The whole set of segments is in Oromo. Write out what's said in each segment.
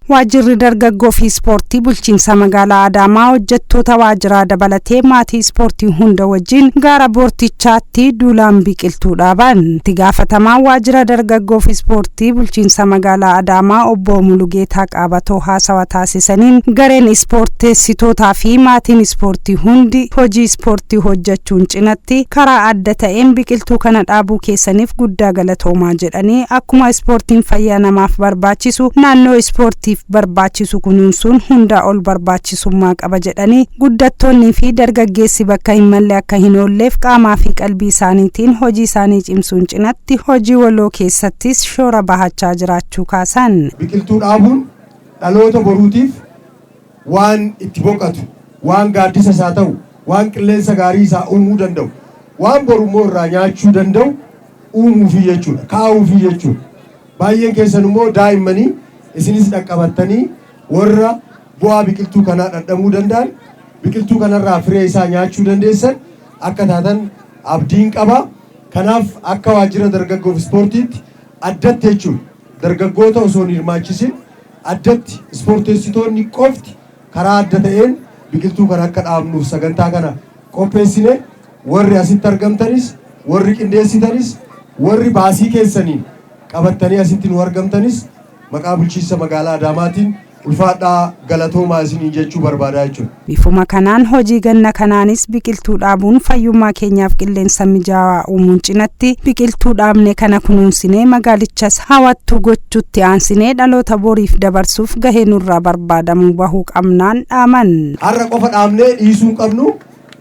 Waajjirri dargaggoo fi ispoortii bulchiinsa magaalaa Adaamaa hojjettoota waajjiraa dabalatee maatii ispoortii hunda wajjin gaara Boortichaatti duulaan biqiltuu dhaaban. Itti gaafatamaan waajjira dargaggoo fi ispoortii bulchiinsa magaalaa Adaamaa obbo Mulugeetaa Qaabatoo haasawa taasisaniin, gareen ispoorteessitootaa fi maatiin ispoortii hundi hojii ispoortii hojjechuun cinatti karaa adda ta'een biqiltuu kana dhaabuu keessaniif guddaa galatoomaa jedhanii, akkuma ispoortiin fayyaa namaaf barbaachisu naannoo ispoortiif barbaachisu kunuunsuun hundaa ol barbaachisummaa qaba jedhanii, guddattoonnii fi dargaggeessi bakka hin malle akka hin oolleef qaamaa fi qalbii isaaniitiin hojii isaanii cimsuun cinatti hojii waloo keessattis shoora bahachaa jiraachuu kaasan. Biqiltuu dhaabuun dhaloota boruutiif waan itti boqatu, waan gaaddisa isaa ta'u, waan qilleensa gaarii isaa uumuu danda'u, waan borummoo irraa nyaachuu danda'u uumuufii jechuudha, kaa'uufii jechuudha. Baay'een keessan immoo daa'immanii isinis dhaqqabattanii warra bu'aa biqiltuu kanaa dhandhamuu danda'an, biqiltuu kanarraa firee isaa nyaachuu dandeessan akka taatan abdiin qaba. Kanaaf akka waajjira dargaggoof ispoortiitti addatti jechuudha, dargaggoota osoo hin hirmaachisin addatti ispoorteessitoonni qofti karaa adda ta'een biqiltuu kana akka dhaabnuuf sagantaa kana qopheessine. Warri asitti argamtanis, warri qindeessitanis, warri baasii keessaniin qabattanii asitti nu argamtanis maqaa bulchiinsa magaalaa Adaamaatiin ulfaadhaa, galatoomaa isiniin jechuu barbaadaa jechuudha. Bifuma kanaan hojii ganna kanaanis biqiltuu dhaabuun fayyummaa keenyaaf qilleensa mijaawaa uumuun cinatti biqiltuu dhaabne kana kunuunsinee magaalichas hawwattuu gochuutti aansinee dhaloota boriif dabarsuuf gahee nurraa barbaadamuu bahuu qabnaan dhaaman. Har'a qofa dhaabnee dhiisuu hin qabnu,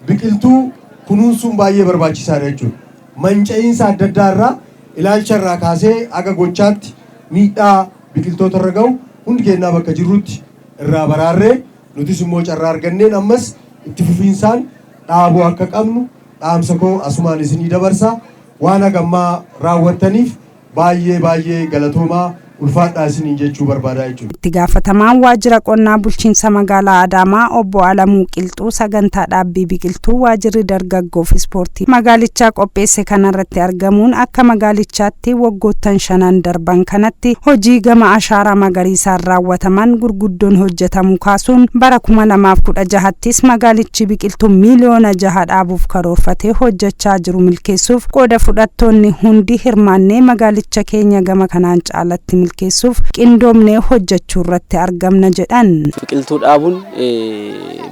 biqiltuu kunuunsuun baay'ee barbaachisaadha jechuudha. Manca'iinsa adda addaa irraa, ilaalcha irraa kaasee haga gochaatti miidhaa biqiltoota irra gahu hundi keenyaa bakka jirrutti irraa baraarree, nutis immoo carraa arganneen ammas itti fufiinsaan dhaabuu akka qabnu dhaamsa koo asumaan isinii dabarsa. Waan hagammaa raawwattaniif baay'ee baay'ee galatoomaa, ulfaadhaa isiniin jechuu barbaadaa jechuudha. Itti gaafatamaan waajjira qonnaa bulchiinsa magaalaa Adaamaa obbo Alamuu Qilxuu sagantaa dhaabbii biqiltuu waajjirri dargaggoof ispoortii magaalichaa qopheesse kanarratti argamuun, akka magaalichaatti waggoottan shanan darban kanatti hojii gama ashaaraa magariisaan raawwataman gurguddoon hojjetamuu kaasuun, bara 2016ttis magaalichi biqiltuu 6 miiliyoona dhaabuuf karoorfatee hojjechaa jiru milkeessuuf qooda fudhattoonni hundi hirmaannee magaalicha keenya gama kanaan caalatti milkeessuuf qindoomnee hojjechuu irratti argamna jedhan. Biqiltuu dhaabuun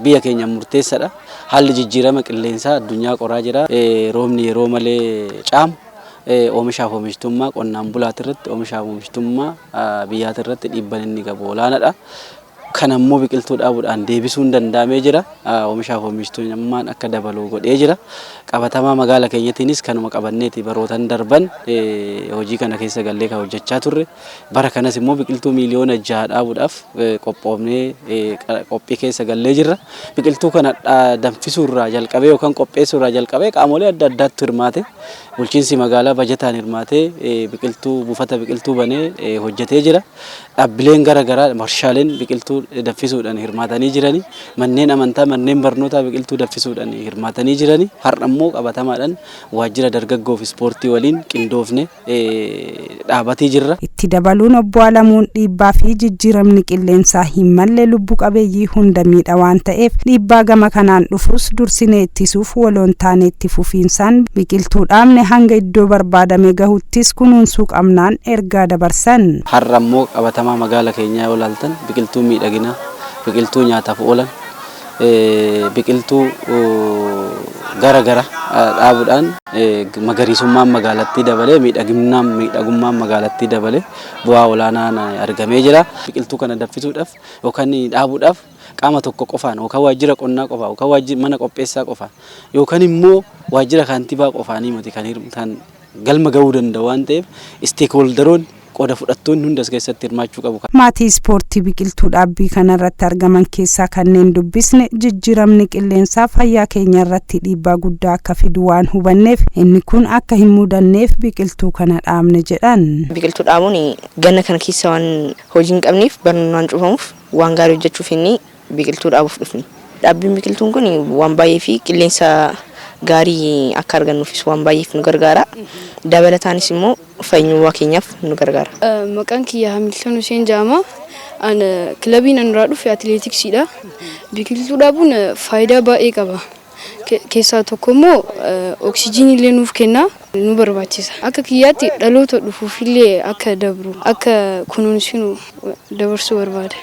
biyya keenya murteessaadha. Haalli jijjiirama qilleensaa addunyaa qoraa jira. Roobni yeroo malee caamu oomishaaf oomishtummaa qonnaan bulaati irratti, oomishaaf oomishtummaa biyyaati irratti dhiibban inni qabu olaanaadha. Kan ammoo biqiltuu dhaabuudhaan deebisuun danda'amee jira. Oomishaaf oomishtummaan akka dabalu godhee jira. Qabatamaa magaala keenyatiinis kanuma qabanneeti barootan darban hojii kana keessa gallee kan hojjechaa turre. Bara kanas immoo biqiltuu 6 miiliyoona dhaabuudhaaf qophoofnee qophii keessa gallee jirra. Biqiltuu kana danfisuurraa jalqabee yookaan qopheessuurraa jalqabee qaamolee adda addaatti hirmaate. Bulchiinsi magaalaa bajataan hirmaatee biqiltuu buufata biqiltuu banee hojjetee jira. Dhaabbileen gara garaa, warshaaleen biqiltuu danfisuudhaan hirmaatanii jirani. Manneen amantaa, manneen barnootaa biqiltuu danfisuudhaan hirmaatanii jirani. Har'a immoo qabatamaadhaan waajjira dargaggoo fi ispoortii waliin qindoofne dhaabatii jirra. Itti dabaluun obbo Alamuun, dhiibbaa fi jijjiiramni qilleensaa hin malle lubbu qabeeyyii hunda miidha waan ta'eef, dhiibbaa gama kanaan dhufus dursinee ittisuuf waloon taanee itti fufiinsaan biqiltuu dhaabne hanga iddoo barbaadame gahuttis kunuunsuu qabnaan ergaa dabarsan. Har'a immoo qabatamaa magaala keenyaa yoo ilaaltan, biqiltuu miidhaginaa, biqiltuu nyaataaf oolan, biqiltuu gara gara dhaabuudhaan magariisummaan magaalattii dabalee, miidhaginaan miidhagummaan magaalattii dabalee bu'aa olaanaan argamee jira. Biqiltuu kana danfisuudhaaf yookaan dhaabuudhaaf qaama tokko qofaan yookaan waajjira qonnaa qofaan yookaan waajjira mana qopheessaa qofaan yookaan immoo waajjira kaantibaa qofaanii miti kan galma gahuu danda'u waan ta'eef, stakeholderoonni, qooda fudhattoonni hunda as keessatti hirmaachuu qabu. Maatii ispoortii biqiltuu dhaabbii kanarratti argaman keessaa kanneen dubbisne, jijjiiramni qilleensaa fayyaa keenya irratti dhiibbaa guddaa akka fidu waan hubanneef inni kun akka hin mudanneef biqiltuu kana dhaabne jedhan. Biqiltuu dhaabuun ganna kana keessa waan hojii hin qabneef, barnoonni waan cufamuuf, waan gaarii hojjechuuf inni biqiltuu dhaabuuf dhufne. Dhaabbiin biqiltuun kun waan baay'ee fi qilleensa gaarii akka argannuufis waan baay'eef nu gargaara. Dabalataanis immoo fayyummaa keenyaaf nu gargaara. Maqaan kiyya Hamilton Hussein jedhama. An kilabiin an irraa dhufe atileetiksiidha. Biqiltuu dhaabuun faayidaa baay'ee qaba. Keessaa tokko immoo oksijiinii illee nuuf kenna, nu barbaachisa. Akka kiyyaatti dhaloota dhufuuf illee akka dabru, akka kunuunsinu dabarsuu barbaada.